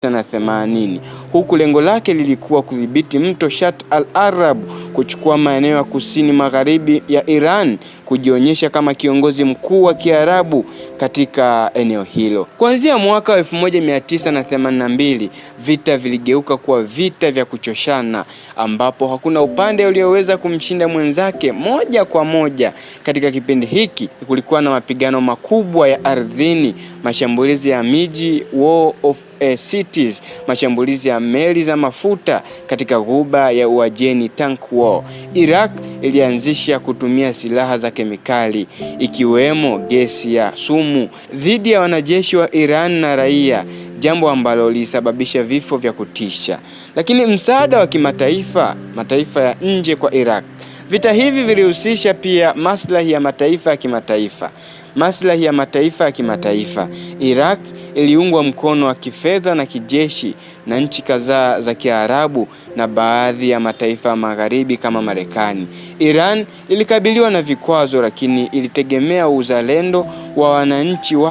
1980, huku lengo lake lilikuwa kudhibiti mto Shatt al-Arab, kuchukua maeneo ya kusini magharibi ya Iran, kujionyesha kama kiongozi mkuu wa Kiarabu katika eneo hilo. Kuanzia mwaka wa 1982, vita viligeuka kuwa vita vya kuchoshana, ambapo hakuna upande ulioweza kumshinda mwenzake moja kwa moja. Katika kipindi hiki kulikuwa na mapigano makubwa ya ardhini, mashambulizi ya miji, war of cities, mashambulizi ya meli za mafuta katika Ghuba ya Uajemi, tank war. Iraq ilianzisha kutumia silaha za kemikali, ikiwemo gesi ya sumu, dhidi ya wanajeshi wa Iran na raia, jambo ambalo lilisababisha vifo vya kutisha. Lakini msaada wa kimataifa, mataifa ya nje kwa Iraq. Vita hivi vilihusisha pia maslahi ya mataifa ya kimataifa. Maslahi ya mataifa ya kimataifa. Iraq iliungwa mkono wa kifedha na kijeshi na nchi kadhaa za Kiarabu na baadhi ya mataifa ya Magharibi kama Marekani. Iran ilikabiliwa na vikwazo, lakini ilitegemea uzalendo wa wananchi wa